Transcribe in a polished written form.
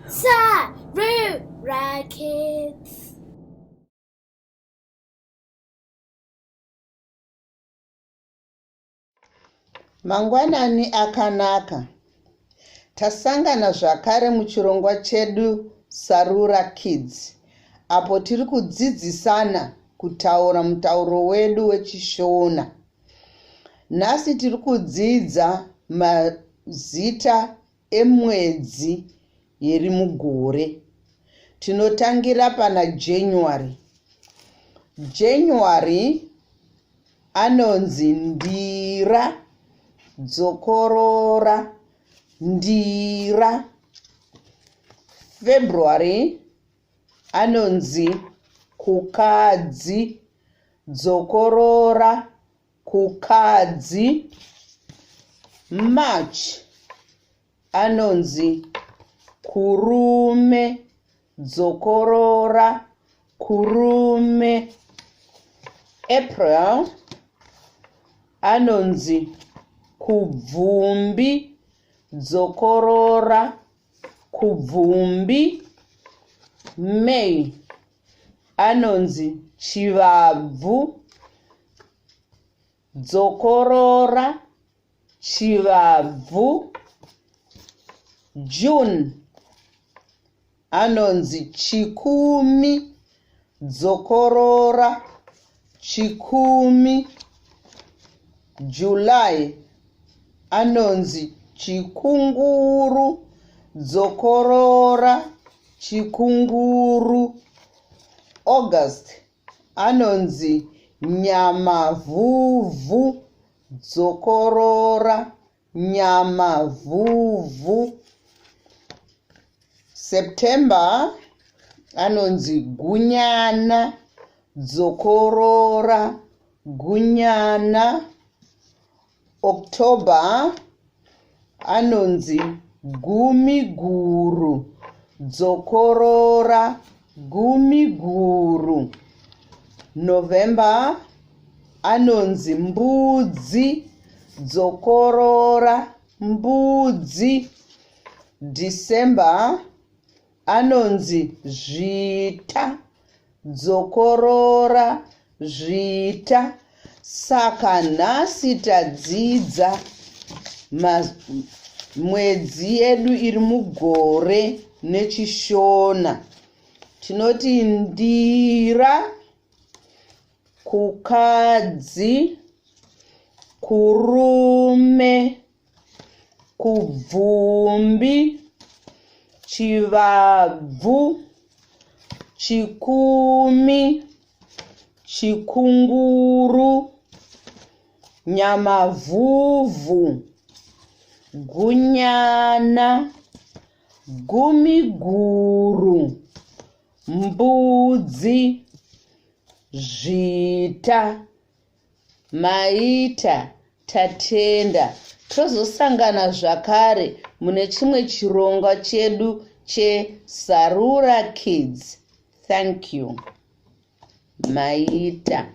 Sarura Kids. Mangwanani akanaka. Tasangana zvakare muchirongwa chedu Sarura Kids apo tiri kudzidzisana kutaura mutauro wedu wechiShona. Nhasi tiri kudzidza mazita emwedzi yeri mugore. Tinotangira pana January. January anonzi Ndira, dzokorora, Ndira. February anonzi Kukadzi, dzokorora, Kukadzi. March anonzi Kurume, dzokorora, Kurume. April anonzi Kubvumbi, dzokorora, Kubvumbi. May anonzi Chivabvu, dzokorora, Chivabvu. June anonzi Chikumi, dzokorora, Chikumi. July anonzi Chikunguru, dzokorora, Chikunguru. August anonzi Nyamavhuvhu, dzokorora, Nyamavhuvhu. September anonzi Gunyana, dzokorora, Gunyana. October anonzi Gumiguru, dzokorora, Gumiguru. November anonzi Mbudzi, dzokorora, Mbudzi. December anonzi Zvita, dzokorora, Zvita. Saka nhasi tadzidza mwedzi yedu iri mugore nechiShona. Tinoti Ndira, Kukadzi, Kurume, Kubvumbi, Chivabvu, Chikumi, Chikunguru, Nyamavhuvhu, Gunyana, Gumiguru, Mbudzi, Zvita. Maita, tatenda. Tozosangana zvakare mune chimwe chirongwa chedu cheSarura Kids. Thank you. Maita.